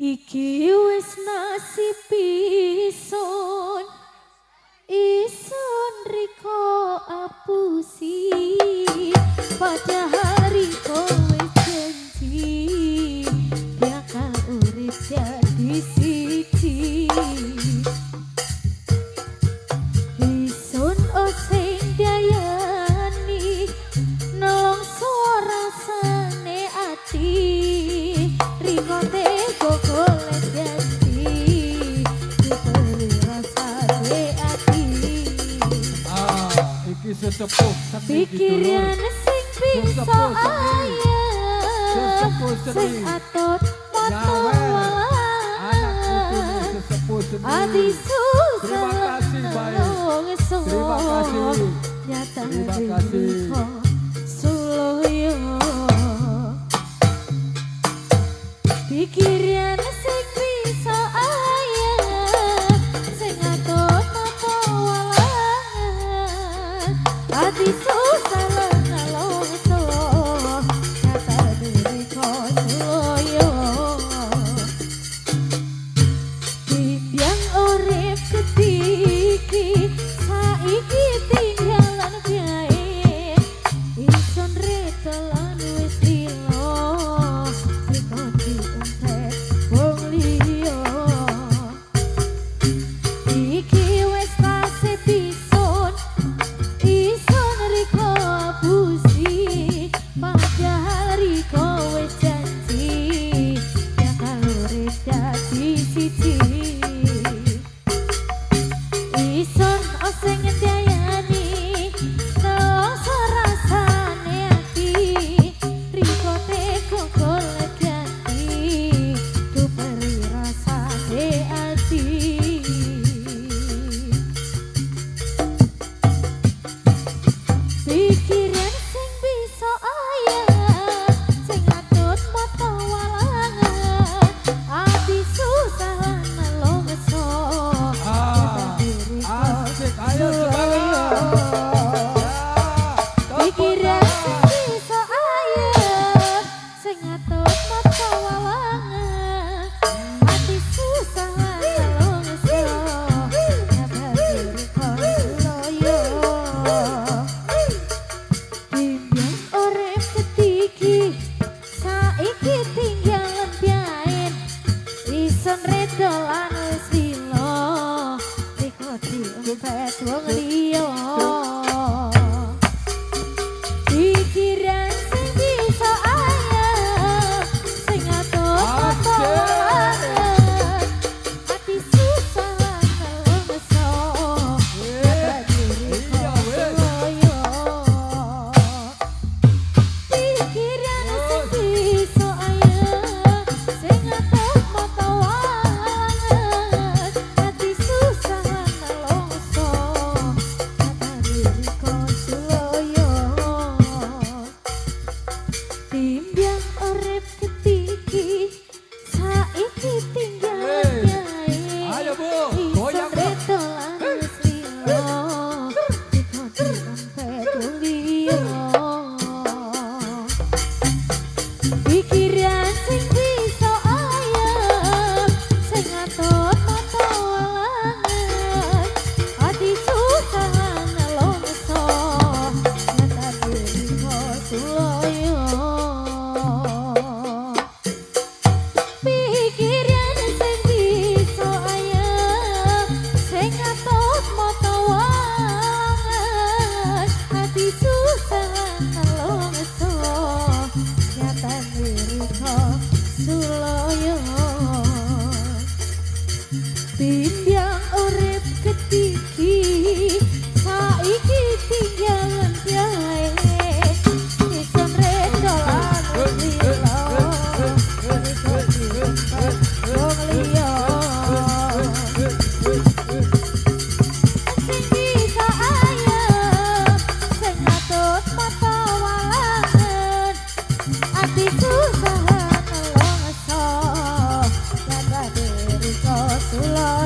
Iki wis nasib isun, isun riko apusi, padahal riko wis janji bakal urip jadi siji. Isun osing dayani nelongso rasane ati, riko tego golek ganti diberi rasane ati. Ah, iki sesepuh seni iki, Pikiran dulur. Sing bisa Sesepuh seni. Ayah Sesepuh seni. sing atut moto Nyawer. Anak putune walangan sesepuh seni. Ati susah Terima kasih, baik. nelongso. Terima kasih. Nyata Terima kasih. Riko suloyo. Pikiran sing bisa ayah sing atut moto walangan ati susah nelongso nyata riko suloyo. Timbyang urip ketiki saiki tinggalan bae ison retelan wis lilo riko diumpet wong liya. Iki wis nasib isun, isun riko apusi, padahal riko wis janji bakal urip dadi siji. Ison oseng ndayani nelongso rasane ati, riko teko golek ganti duperi rasane ati. Pikiran sing bisa ayah sing atut moto walangan ati susah lan nelongso. Ah, asik, ayo semangat. Ya, tepuk Pikiran sing tangan. Bisa ayah sing atut moto walangan ati susah lan nelongso nyata riko suloyo. Timbyang urip ketiki saiki tinggalan biaen ison redo lan wis lilo riko diumpet wong liya. Pikiran sing bisa ayah sing atut moto Asik. Walangan ati susah lan nelongso Eh, iya wes. suloyo. Pikiran sing bisa ayah sing atut moto walangan ati susah lan nelongso nyata riko suloyo. Timbyang urip ketiki saiki tinggalan Hey. bae Ayo, Bu. ison Goyang, Bu. redo lan wis lilo riko diumpet wong liya. Pikiran sing bisa ayah sing atut moto walangan ati susah lan nelongso nyata riko suloyo. Pikiran sing bisa ayah sing atut moto walangan ati susah lan nelongso nyata riko suloyo. Timbyang urip ketiki saiki tinggalan bae ison redo lan wis lilo riko diumpet wong liya. Sing bisa ayem sing atut moto walangan ati susah lan nelongso nyata riko suloyo.